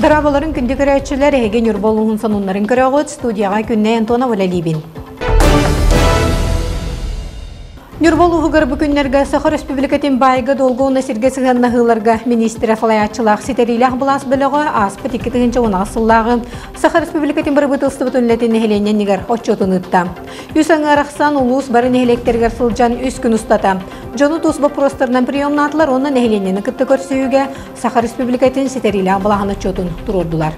Дорооболорун күндү көрөөччүлэр, эһиги Ньурба улууһун сонуннарын көрөҕүт. Студияҕа Күннэй Антонова үлэлиибин. Ньурба улууһугар бу күннэргэ Саха Өрөспүүбүлүкэтин баайга-дуолга уонна сиргэ сыһыаннаһыыларга миниистирэ салайааччылаах ситэриилээх былаас бөлөҕө ааспыт 2016 сыллааҕы Саха Өрөспүүбүлүкэтин бырабыыталыстыбатын үлэтин нэһилиэнньэ иннигэр отчуотун ыытта. Үс аҥаар ахсаан улуус бары нэһилиэктэригэр сылдьан үс күн устата дьону тус боппуруостарынан приемнаатылар уонна нэһилиэнньэни кытта көрсүһүүгэ Саха Республикатын ситэриилээх былааһын отчуотун туруордулар.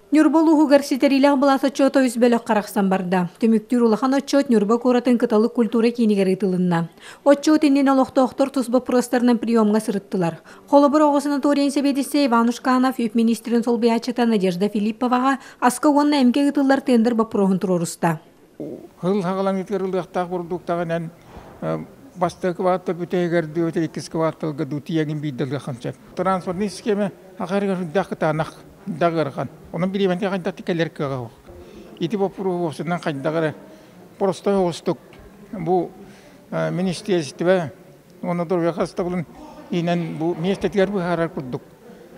Ньурба улууһугар ситэриилээх былаас отчуота үс бөлөх харахсан барда. Түмүктүүр улахан отчуот Ньурба куоратын Кыталык культура киинигэр ыытылынна. Отчуот иннинэ олохтоохтор тус боппуруостарынан приемҥа сырыттылар. Холобур, оҕо санаторийын сэбиэдиссэйэ Иван Ушканов үп министрин солбуйааччыта Надежда Филипповаҕа аска уонна эмгэ ыытыллар тендер боппуруоһун туруоруста. Сыл саҕаланыытыгар ылыахтаах бурдуктаҕынан бастакы квартал бүтэһигэр дуу, иккис кварталга дуу тиийэҥин биирдэ ылыаххын сөп. Транспортнай систиэмэ ахарыгар сүрдээх кытаанах, сүрдээх ыарахан. Онон бириэмэтин хайдах кэлэр кыаҕа суох. Ити боппуруоһу уопсайынан хайдах эрэ простой оҕустук бу министиэристибэ уонна доруобуйа харыстабылын иһинэн бу миэстэтигэр быһаарар курдук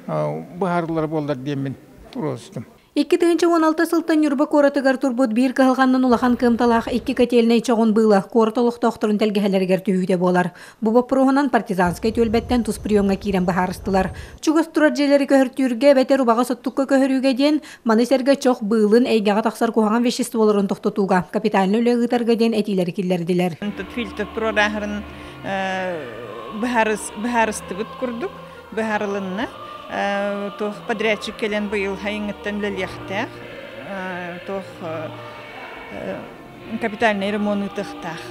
быһаарыллара буоллар диэммин туруорустум. 2016 сылтан Ньурба куоратыгар турбут биир кыһалҕаннан улахан кыамталаах икки котельнай чоҕун быыла куорат олохтоохторун тэлгэһэлэригэр түһүүтэ буолар. Бу боппуруоһунан Партизанскай түөлбэттэн тус приемҥа киирэн быһаарыстылар. Чугас турар дьиэлэри көһөртүүргэ эбэтэр убаҕас оттукка көһөрүүгэ диэн маны сэргэ чох быылын эйгэҕэ тахсар куһаҕан веществоларын тохтотууга капитальнай үлэ ыытарга диэн этиилэри киллэрдилэр. Фильтр туруорааһын быһаарыстыбыт курдук быһаарылынна. Туох подрядчик кэлэн быйыл сайыҥҥыттан үлэлиэхтээх. Туох капитальнай ремонт ыытыахтаах.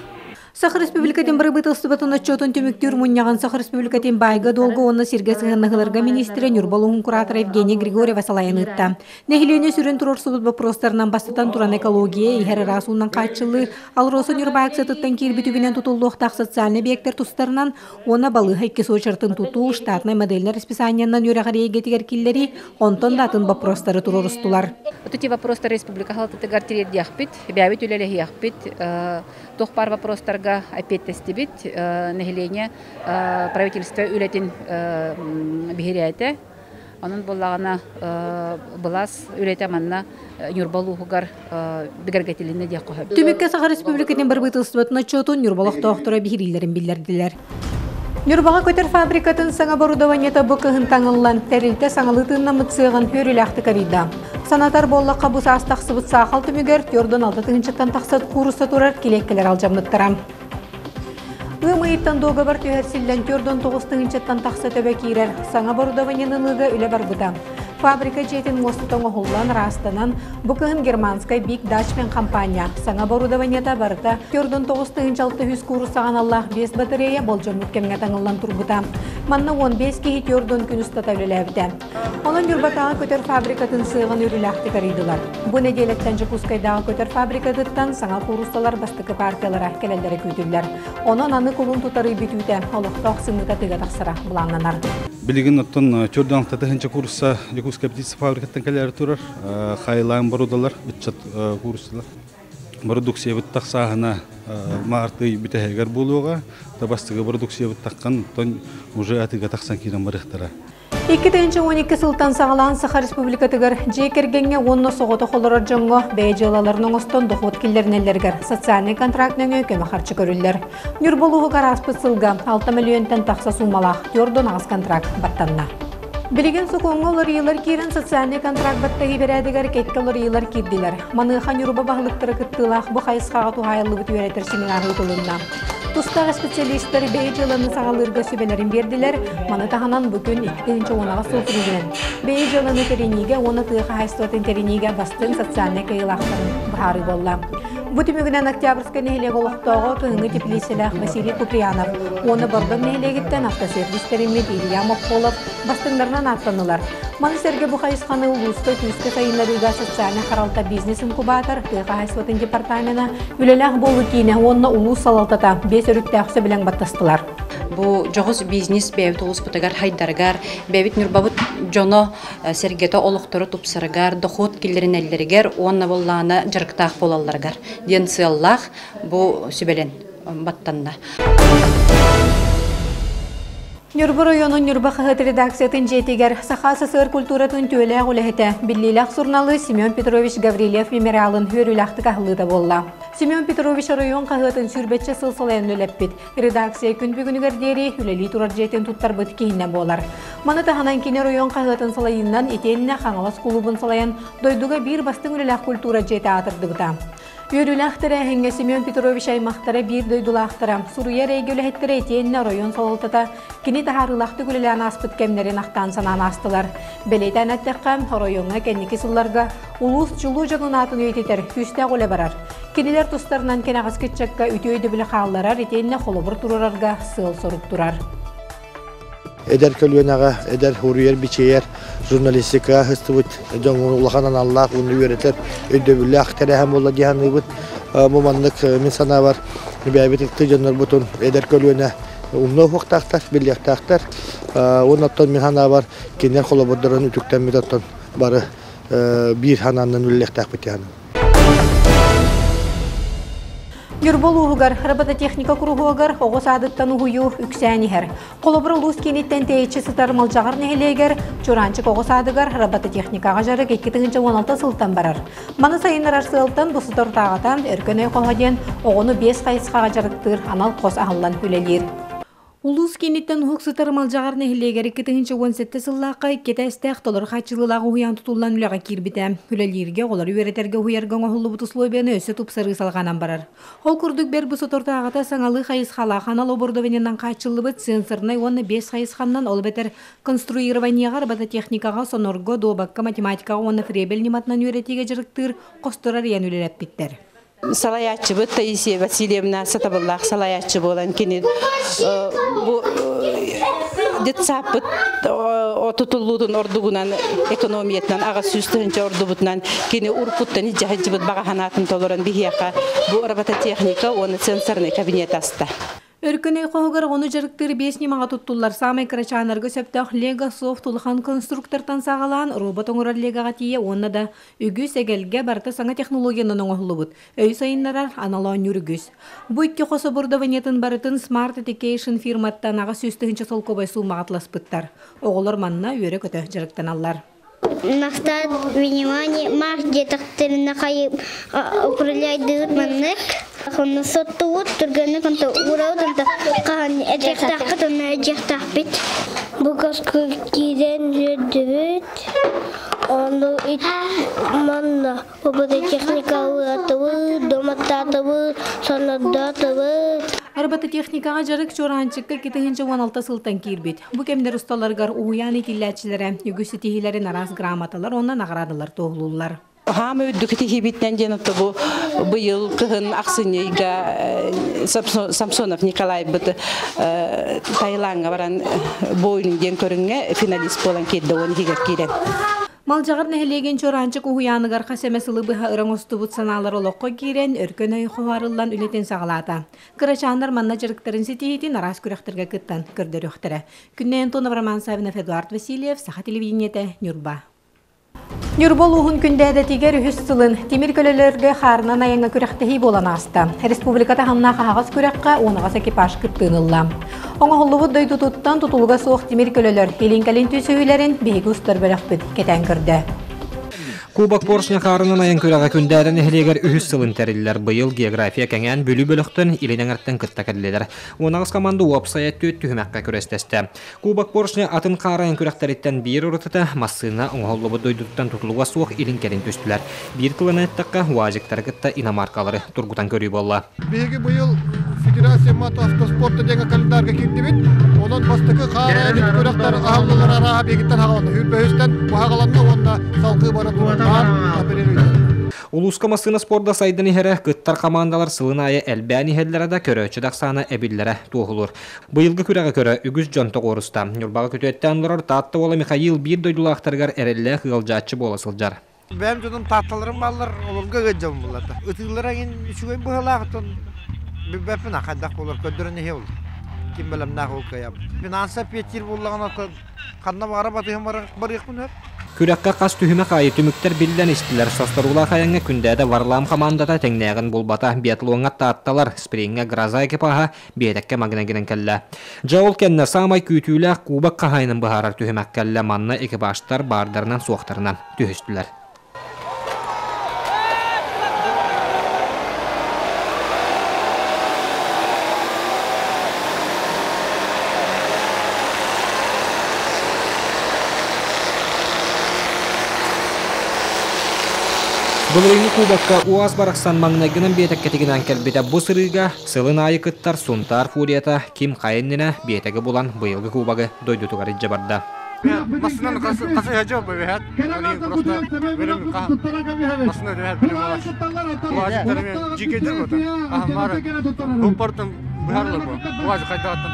Саха Республикатын бырабыыталыстыбатын отчуотун түмүктүүр мунньаҕын Саха Республикатын баайга-дуолга уонна сиргэ сыһыаннаһыыларга миниистирэ Ньурба улууһун куратора Евгений Григорьева салайан ыытта. Нэһилиэнньэ сүрүн туруорсубут боппуруостарынан бастатан туран экология, иһэр ыраас уунан хааччыллыы, АЛРОСА Ньурба акциятыттан киирбит үбүнэн тутуллуохтаах социальнай объектар тустарынан уонна балыыһа иккис уочаратын тутуу штатнай модельнай расписаниенан үөрэҕэр эйгэтигэр киллэрии, онтон да атын боппуруостары туруорустулар. Вот эти вопростары республика халатытыгар тириэрдиэхпит, бэйэбит үлэлэһиэхпит, туох баар вопростарга эппиэттэстибит, нэһилиэнньэ правительство үлэтин биһирээтэ. Онон буоллаҕына былаас үлэтэ манна Ньурба улууһугар бигэргэтилиннэ диэххэ сөп. Түмүккэ Саха Республикатын бырабыыталыстыбатын отчуотун Ньурба олохтоохторо биһирииллэрин биллэрдилэр. Ньурбаҕа көтөр фабрикатын саҥа оборудованиета бу кыһын таҥыллан, тэрилтэ саҥалыы тыыннаммыт сыаҕын үөрүүлээхтик арыйда. Санатар буоллахха, бу саас тахсыбыт саахал түмүгэр 46 тыһыынчаттан тахса кууруса турар килиэккэлэр алдьаммыттара. Ыам ыйыттан дуогабар түһэрсиллэн 49 тыһыынчаттан тахса төбө киирэр саҥа оборудованиены ылыыга үлэ барбыта. Фабрика дьиэтин муостата оҥоһуллан, ыраастанан, бу кыһын германскай Big Dutchman компания саҥа оборудованиета барыта 49 600 куурусаҕа аналлаах 5 батарея болдьоммут кэмҥэ таҥыллан турбута. Манна 15 киһи 40 күн устата үлэлээбитэ. Онон Ньурбатааҕы көтөр фабрикатын сыаҕын үөрүүлээхтик арыйдылар. Бу нэдиэлэттэн Дьокуускайдааҕы көтөр фабрикатыттан саҥа кууруссалар бастакы партиялара кэлэллэрэ күүтүллэр. Онон аны кулун тутарый бүтүүтэ олохтоох сымыыта тыга тахсара былааннанар. Билигин оттон төрдөн алтатыһынча куурусса Дьокуускай птица фабрикаттан кэлээри турар. Хайлаан борудалар, ыччат кууруссалар. Бородукциябыт тахсааһына маарт ый бүтэһигэр буолуоҕа. Табастыгы бородукциябыт таххан, оттон уже атыыга тахсан киирэн барыахтара. 2012 сылтан саҕалаан Саха Республикатыгар дьиэ кэргэҥҥэ уонна соҕотох олорор дьоҥҥо бэйэ дьыалаларын оҥостон дохуот киллэринэллэригэр социальнай контракт нөҥүө көмө харчы көрүллэр. Ньурба улууһугар ааспыт сылга 6 мөлүйүөнтэн тахса суумалаах 48 контракт баттанна. Билигин сокуоҥҥа уларыйыылар киирэн социальнай контракт баттаһыы бэрээдэгэр кэккэ уларыйыылар киирдилэр. Маныаха Ньурба баһылыктара кыттыылаах бу хайысхаҕа туһаайыллыбыт үөрэтэр семинар ыытылынна. Тустаах специалистар бэйэ дьыаланы саҕалыырга сүбэлэрин биэрдилэр. Маны таһынан бу күн 2010 сыл түмүгүнэн бэйэ дьыаланы тэриниигэ уонна тыа хаһаайыстыбатын тэриниигэ бастыҥ социальнай кыайыылаахтарын быһаарыы буолла. Бу түмүгүнэн Октябрьскай нэһилиэк олохтооҕо кыһыҥҥы теплицэлээх Василий Куприянов уонна Бордоҥ нэһилиэгиттэн автосервис тэриммит Илья Моххолов бастыҥнарынан ааттаннылар. Маны сэргэ бу хайысханы улууска күүскэ сайыннарыыга социальнай харалта бизнес-инкубатор, тыа хаһаайыстыбатын департамена, үлэлээх буолуу киинэ уонна улуус салалтата биэс өрүттээх сөбүлэҥ баттастылар. Бу дьоҕус бизнес бэйэбит улууспутугар хайдарыгар, бэйэбит Ньурбабыт дьоно сэргэтэ олохторо тупсарыгар, дохуот киллэринэллэригэр уонна буоллаҕына дьарыктаах буолалларыгар диэн сыаллаах бу сүбэлэн баттанна. Ньурба районун Ньурба хаһыат редакциятын дьиэтигэр Саха СССР культуратын түөлээх үлэһитэ, биллиилээх суруналыыс Семен Петрович Гаврильев мемориалын үөрүүлээхтик аһыллыыта буолла. Семен Петрович оройуон хаһыатын сүүрбэччэ сыл салайан үлэлэппит. Редакция күн бүгүнүгэр диэри үлэлии турар дьиэтин туттарбыт киһинэн буолар. Маны таһынан кини оройуон хаһыатын салайыынан итиэннэ Хаҥалас кулуубун салайан дойдуга биир бастыҥ үлэлээх культура дьиэтэ аатырдыбыта. Үөрүүлээх тэрээһиҥҥэ Семен Петрович аймахтара биир дойдулаахтара, суруйар эйгэ үлэһиттэрэ итиэннэ оройуон салалтата кини таһаарыылаахтык үлэлээн ааспыт кэмнэрин ахтаан санаан аастылар. Бэлиэтээн эттэххэ, оройуоҥҥа кэнники сылларга улуус чулуу дьонун аатын үйэтитэр күүстээх үлэ барар. Кинилэр тустарынан кэнэҕэски ыччакка үтүө өйдөбүлү хаалларар итиэннэ холобур туруорарга сыал-сорук турар. Эдэр көлүөнэҕэ эдэр уруйар-бичийэр журналистикаҕа сыстыбыт дьоҥҥун улахан аналлаах уонна үөрэтэр өйдөбүллээх тэрээһин буолла дии саныыбыт. Бу маннык мин санаабар бэйэбит ытык дьоннорбутун эдэр көлүөнэ умнуо суохтаахтар, билиэхтээхтэр. Уонна оттон мин санаабар кинилэр холобурдарын үтүктэммит оттон бары биир санаанан үлэлиэхтээхпит дии саныыбын. Ньурба улууһугар робототехника куруһуогар оҕо саадыттан уһуйуу үксээн иһэр. Холобур, улуус кииниттэн тэйиччи сытар Малдьаҕар нэһилиэгэр Чураанчык оҕо саадыгар робототехникаҕа дьарык 2016 сылтан барар. Маны сайыннарар сыалтан бу сотортааҕыта Өркөн өй хоһо диэн оҕону биэс хайысхаҕа дьарыктыыр анал хос аһыллан үлэлиир. Улуус кииниттэн уһук сытар Малдьаҕар нэһилиэгэр 2017 сыллаахха икки этээстээх толору хааччылыылаах уһуйаан тутуллан үлэҕэ киирбитэ. Үлэлииргэ, оҕолору үөрэтэргэ, уһуйарга оҥоһуллубут условияны өссө тупсарыы салҕанан барар. Ол курдук бэрт бу соторутааҕыта саҥалыы хайысхалаах анал оборудованиенан хааччыллыбыт сенсорнай уонна биэс хайысханнан, ол эбэтэр конструированиеҕа, робототехникаҕа, сонорго, дуобакка, математикаҕа уонна фребель ньыматынан үөрэтиигэ дьарыктыыр хостор арыйан үлэлэппиттэр. Салайааччыбыт Таисия Васильевна сатабыллаах салайааччы буолан кини бу детсаппыт тутуллуутун ордугунан экономиятынан 800 тыһыынча ордубутунан кини уруккуттан илдьэ сылдьыбыт баҕа санаатын толорон биһиэхэ бу робототехника уонна сенсорный кабинет аста. Өркөн өй хоһугар оҕону дьарыктыыр биэс ньымаҕа туттуллар саамай кырачааннарга сөптөөх Лего Софт улахан конструктортан саҕалаан робот оҥорор Легаҕа тиийэ уонна да үгүс эгэлгэ барыта саҥа технологиянан оҥоһуллубут өй сайыннарар анал оонньуур үгүс. Бу икки хос оборудованиетын барытын Smart Education фирматтан 800 тыһыынча солкуобай суумаҕа атласпыттар. Оҕолор манна үөрэ-көтө дьарыктаналлар. Настаат внимание Марс диэтэхтэринэ хайы управляйдыыр маннык. Онно соттубут түргэнник онто уурабыт онто хаһан эдьиэхтээхпит онно эдьиэхтээхпит. Бу коску киирэн үөрдүбүт. Ону манна робототехникалаатыбыт, доматтаатыбыт, сонордоотубут. Робототехникаҕа дьарык Чуораанчыкка 2016 сылтан киирбит. Бу кэмнэр усталарыгар уһуйаан иитиллээччилэрэ үгүс ситиһиилэрин араас грамоталар уонна наҕараадалар туоһулууллар. Хаама үрдүк тиһибитинэн диэн бу быйыл кыһын ахсынньыйга Самсонов Николайбыт Таилаҥҥа баран боулинг диэн көрүҥҥэ финалист буолан киирдэ уон иһигэр киирэн. Малдьаҕар нэһилиэгин Чуораанчык уһуйааныгар хас эмэ сылы быһа ыра оҥостубут санаалар олоххо киирэн, өркөн өй хоһаарыллан үлэтин саҕалаата. Кырачааннар манна дьарыктарын ситиһиитин араас күрэхтэргэ кыттан көрдөрүөхтэрэ. Күннэй Антонов, Роман Савинов, Эдуард Васильев, Саха телевидениетэ, Ньурба. Ньурба улууһун Күндээдэтигэр үһүс сылын тимир көлөлөргө хаарынан айаҥҥа күрэхтэһии буолан ааста. Республика таһымнаах аһаҕас күрэххэ 10 экипаж кыттыыны ылла. Оҥоһуллубут дойдутуттан тутулуга суох тимир көлөлөр илин-кэлин түсүһүүлэрин биһиги устар бөлөхпүт кэтээн көрдө. Кубок поршня хаарынан айан күрэҕэ Күндээрэ нэһилиэгэр үһүс сылын тэриллэр. Быйыл география кэҥээн Бүлүү бөлөхтөн Илин эҥэртэн кытта кэллилэр. 18 команда уопсайа түөрт түһүмэххэ күрэстэстэ. Кубок поршня атын хаары айан күрэхтэриттэн биир уратыта массыына оҥоһуллубут дойдутуттан тутулуга суох илин-кэлин түстүлэр. Биир тылынан эттэххэ, УАЗиктары кытта иномаркалары тургутан көрүү буолла. Биһиги быйыл Федерация мотоавтоспорта диэҥҥэ календарга киирдибит. Онон бастакы хаара эдит күрэхтэр аһыллылар арааһа биһигиттэн хаҕаланна. Үүрбэһистэн быһаҕаланна уонна салгыы бара турар. Улууска массыына спорда сайдан иһэрэ, кыттар хамаандалар сылын аайы элбээн иһэллэрэ да көрөөччү да ахсаана эбиллэрэ туоһулуур. Быйылгы күрэҕи көрө үгүс дьон тоҕуоруста. Ньурбаҕа күтүөттээн олорор Таатта уола Михаил биир дойдулаахтарыгар эрэллээх ыалдьааччы буола сылдьар. Бэйэм дьонум таатталарым бааллар, олорго ыалдьабын буллата. Ытыылара эҥин үчүгэй быһыылаах, оттон билбэппин а хайдах буолар, көрдөрөн иһиэ ол. Ким бэлэмнээх ол кыайабыт. Финанса пиэттиир буоллаҕына, оттон ханна баҕара батыһан барыахпын сөп. Күрэххэ хас түһүмэх аайы түмүктэр биллэн истилэр. Состоруулаах айаҥҥа Күндээдэ Варлам хамаандата тэҥнээҕин булбата. Биатлоҥҥа Таатталар, сприҥҥэ Гроза экипаһа биэтэккэ маҥнайгынан кэллэ. Дьэ ол кэннэ саамай күүтүүлээх кубок хаһаайынын быһаарар түһүмэх кэллэ. Манна экипажтар баардарынан-суохтарынан түһүстүлэр. Былырыыҥҥы кубокка УАЗ барахсан маҥнайгынан биэтэккэтигинэн кэлбитэ. Бу сырыыга сылын аайы кыттар Сунтаар фурията ким хайа иннинэ биэтэги булан быйылгы кубогы дойдутугар илдьэ барда. Массынан хасыһа бэһэт. Просто бөлүм массына дөһәт бөлүм алаш. Жикедер бота. Ахмар бу быһарлар бу. УАЗ хайдаттан.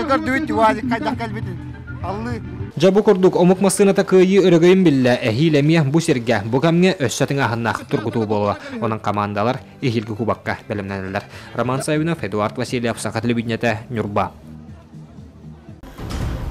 Көрдүбүт УАЗ хайдах кэлбитин. Аллы. Дьэ бу курдук омук массыыната кыайыы өрөгөйүн биллэ, эһиил эмиэ бу сиргэ, бу кэмҥэ өссө тыҥааһыннаах тургутуу буолуо. Онон командалар эһиилги кубокка бэлэмнэнэллэр. Роман Савинов, Эдуард Васильев, Саха телевидениетэ, Ньурба.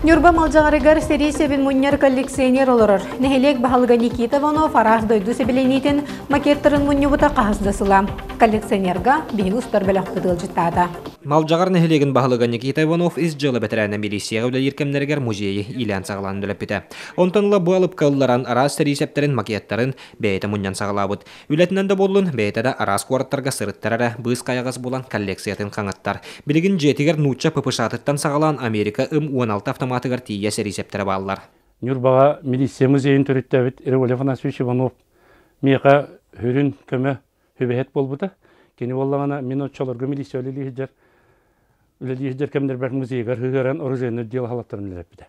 Ньурба Малдьаҕарыгар сэрии сэбин мунньар коллекционер олорор. Нэһилиэк баһылыга Никита Иванов араас дойду сэбилэниитин макеттарын мунньубута хаһыс да сыла. Коллекционерга биһиги устар бөлөхпүт ыалдьыттаата. Малдьаҕар нэһилиэгин баһылыга Никита Иванов ис дьыала бэтэрээнэ милииссийэҕэ үлэлиир кэмнэригэр музейы иилээн саҕалаан үлэлэппитэ. Онтон ыла бу алыпка ылларан араас сэрии сэптэрин макеттарын бэйэтэ мунньан саҕалаабыт. Үлэтинэн да буоллун, бэйэтэ да араас куораттарга сырыттар эрэ быыс хайаҕас булан коллекциятын хаҥаттар. Билигин дьиэтигэр нуучча ППШ-тыттан саҕалаан Америка М16 автоматыгар тиийэ сэрии сэптэрэ бааллар. Ньурбаҕа милиция музейын төрүттээбит Револь Афанасьевич Иванов миэхэ сүрүн көмө сүбэһит буолбута. Кини буоллаҕына мин оччолорго милиция үлэлии сылдьар үлэлии сылдьар кэмнэрбэр музейыгар сыһыаран оружейный отдел аһалаттарын үлэлэппитэ.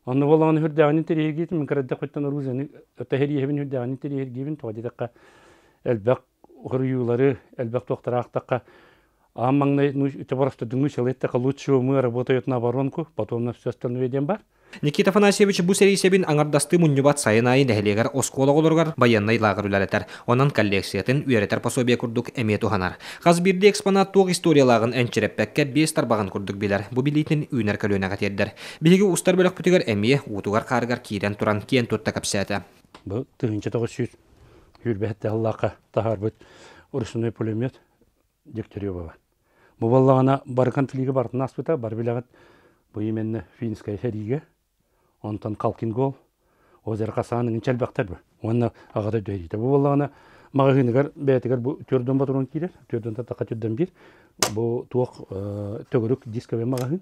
Онно буоллаҕына сүрдээҕин интэриэһиргиитим, мин кыраддахпыттан оружиены тэһириэһэбин сүрдээҕин интэриэһиргиибин, тоҕо диэтэххэ элбэх хоруйуулары, элбэх туохтараахтахха аан маҥнай просто человек лучше мы работают на оборонку, потом на все остальное диэн бар. Никита Афанасьевич бу сэрии сэбин аҥардастыы мунньубат, сайын аайы нэһилиэгэр оскуола оҕолоругар байыаннай лааҕыр үлэлэтэр. Онон коллекциятын үөрэтэр пособие курдук эмиэ туһанар. Хас биирдии экспонат туох историялааҕын энчирэппэккэ биэс тарбаҕын курдук билэр. Бу билиитин үүнэр көлүөнэҕэ тиэрдэр. Биһиги устар бөлөхпүтүгэр эмиэ уутугар-хаарыгар киирэн туран киэн тутта кэпсээтэ. Бу 1927 сыллаахха таһаарбыт ручной пулемет Дегтяревова. Бу буоллаҕына барыкан тилиигэ барытын ааспыта, бары билэҕит, бу именно финская сэриигэ, онтон Калкингол, озеро Хасан иҥин чэлбэхтэр бу. Уонна аҕата дөйдүтэ. Бу буоллаҕына маҕаһыыныгар бэйэтигэр бу төрдөн батурун киирэр, төрдөн татаха төрдөн биир. Бу туох төгүрүк дисковый маҕаһыын.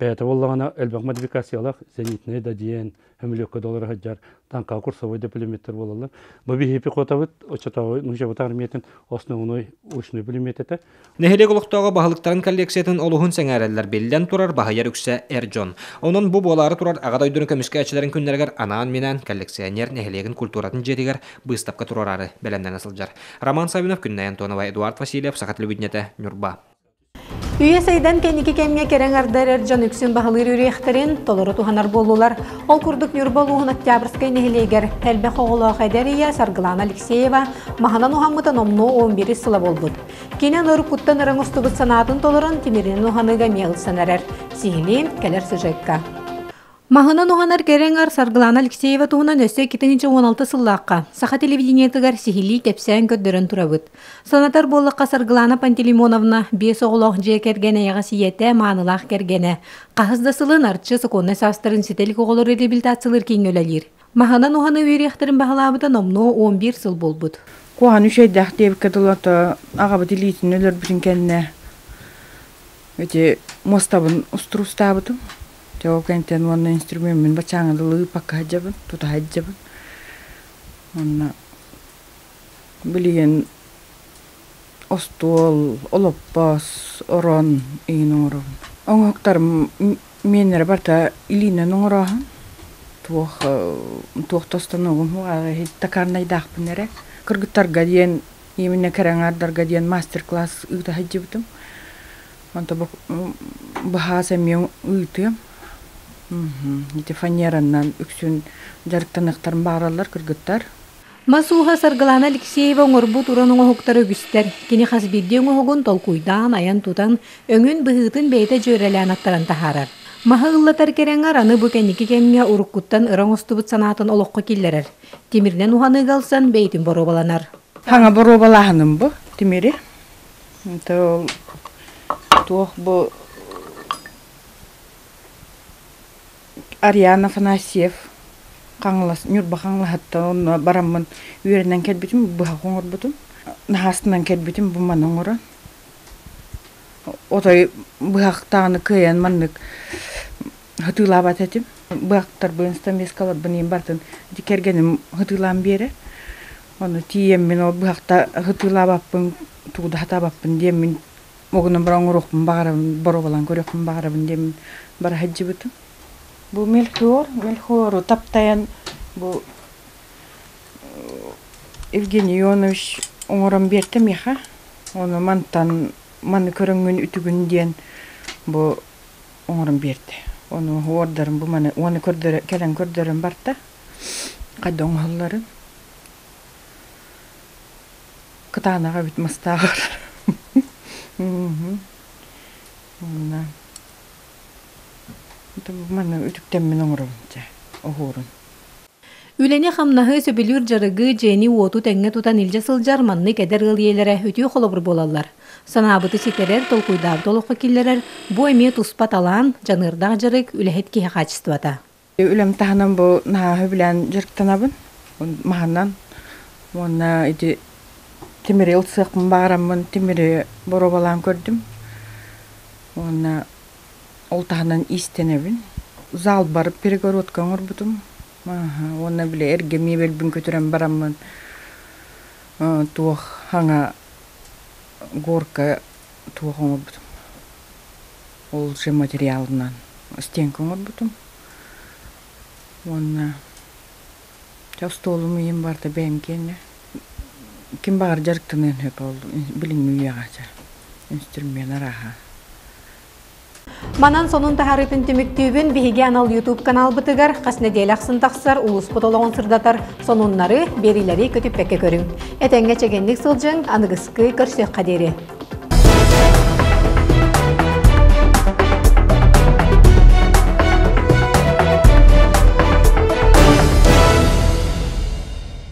Бэйэтэ буоллаҕына элбэх модификациялаах зенитный да диэн, хөмүлүөккэ доллары сылдьар танка курсовой да пулеметтер буолаллар. Бу биһи пехотабыт оччотооҕу нууччабыт армиятын основной ручной пулемет этэ. Нэһилиэк олохтооҕо баһылыктарын коллекциятын олуһун сэҥээрэллэр, биллэн турар, баһыйар үксэ эр дьон. Онон бу буолаары турар Аҕа дойдуну көмүскээччилэрин күннэригэр анаан-минээн коллекционер нэһилиэгин культуратын дьиэтигэр быыстапка туруораары бэлэмнэнэ сылдьар. Роман Саввинов, Күннэй Антонова, Эдуард Васильев, Саха телевидениетэ, Ньурба. Үйэ сайдан кэнники кэмҥэ кэрэҥ ардар эр дьон үксүн баһылыыр үөрүйэхтэрин толору туһанар буоллулар. Ол курдук Ньурба улууһун Октябрьскай нэһилиэгэр элбэх оҕолоох эдэр ийэ Саргылана Алексеева маһынан уһаммыта номнуо 11 сыла буолбут. Кини ыркуттан ырыҥ устубут санаатын толорон тимиринэн уһаныыга эмиэ ылсан эрэр. Сиһилиин кэлэр сюжекка. Маһынан уһанар кэрэҥ Саргылана Алексеева туһунан өссө 2016 сыллаахха Саха телевидениетыгар сиһилии кэпсээн көрдөрөн турабыт. Санатар буоллахха, Саргылана Пантелеймоновна биэс оҕолоох дьиэ кэргэн эйэҕэс ийэтэ, маанылаах кэргэнэ. Хаһыс да сылын Арчы сокуоннай саастарын ситэ илик оҕолору реабилитациялыыр кииҥҥэ үлэлиир. Маһынан уһаныы үөрүйэхтэрин баһылаабыта номнуо 11 сыл буолбут. Куһаҕан үчүгэйдээх диэбиккэ дылы аҕабыт илиитин өлөрбүтүн кэннэ ити муостабын устуруустаабытым. Дьэ ол кэнниттэн уонна инструмеммин баччааҥҥа дылы ыыппакка сылдьабын, тута сылдьабын. Уонна билигин остуол, олоппос, орон иһин оҥоробун. Оҥоһуктарым миэннэрэ барыта илиинэн оҥорооһун. Туох туох тостоноҕум токарнайдаахпын эрэ. Кыргыттарга диэн, именно кэрэ аҥаардарга диэн мастер-класс ыыта сылдьыбытым. Онто баһаас эмиэ ыытыам. Ити фанеранан үксүн дьарыктаныахтарын баҕараллар кыргыттар. Мас ууһа Саргылана Алексеева оҥорбут уран оҥоһуктара үгүстэр. Кини хас биирдии оҥоһугун толкуйдаан, айан-тутан, өҥүн, быһыытын бэйэтэ дьүөрэлээн аттаран таһаарар. Маһы ыллатар кэрэҥэр аны бу кэнники кэмҥэ уруккуттан ыра оҥостубут санаатын олоххо киллэрэр. Тимиринэн уһаныыга ылсан бэйэтин боруобаланар. Хаҥа боруобалааһыным бу тимири. Ол туох бу Ариан Афанасьев Хаҥалас, Ньурба Хаҥалаһыттан онно бараммын үөрэнэн кэлбитим, быһах оҥорбутум. Наһаастынан кэлбитим бу маны оҥорон. Отой быһахтааны кыайан маннык хатыылаабат этим. Быһахтарбын, стамескаларбын иин бартын кэргэним хатыылаан биэрэр. Ону тиийэммин ол быһахта хатыылаабаппын, тугу да хатаабаппын диэммин Огунан баран оҥоруохпун баҕарабын, боруобалаан көрүөхпүн баҕарабын диэммин бара сылдьыбытым. Бу мельхиор, мельхиору таптайан бу Евгений Ионович оҥорон биэртэ миэхэ. Ону мантан маны көрөҥҥүн үтүгүн диэн бу оҥорон биэрдэ. Ону уордарым бу маны уону көрдөрө кэлэн көрдөрөн барта. Хайда оҥоһулларын. Кытаанаҕа эбит мастааҕар. Уонна маны үтүктэммин оҥоробун дьэ оһуорун. Үлэни-хамнаһы сөбүлүүр дьарыгы, дьиэни-уоту тэҥҥэ тутан илдьэ сылдьар маннык эдэр ыал ийэлэрэ үтүө холобур буолаллар. Санаабыты ситэрэр, толкуйдаабыт олоххо киллэрэр бу эмиэ туспа талаан, дьаныардаах дьарык, үлэһит киһи хаачыстыбата. Үлэм таһынан бу наһаа сөбүлээн дьарыктанабын. Маһынан уонна ити тимири ылсыахпын баҕараммын тимири боруобалаан көрдүм. Уонна ол таһынан иистэнэбин. Залбар перегородка оҥорбутум. Уонна били эргэ миэбэлбин көтүрэн бараммын туох хаҥа горка туох оҥорбутум. Ол же материалынан стенка оҥорбутум. Уонна чэ остуолум ийэм барыта бэйэм киэнэ. Ким баҕар дьарыктаныан сөп ол билиҥҥи үйэҕэ чэ инструмент арааһа. Манан сонун таһаарыытын түмүктүүбүн биһиги анал YouTube каналбытыгар хас нэдиэлэ ахсын тахсар улууспут олоҕун сырдатар сонуннары, биэриилэри көтүппэккэ көрүҥ. Этэҥҥэ чэгиэнник сылдьыҥ, аныгыскы көрсүөххэ диэри.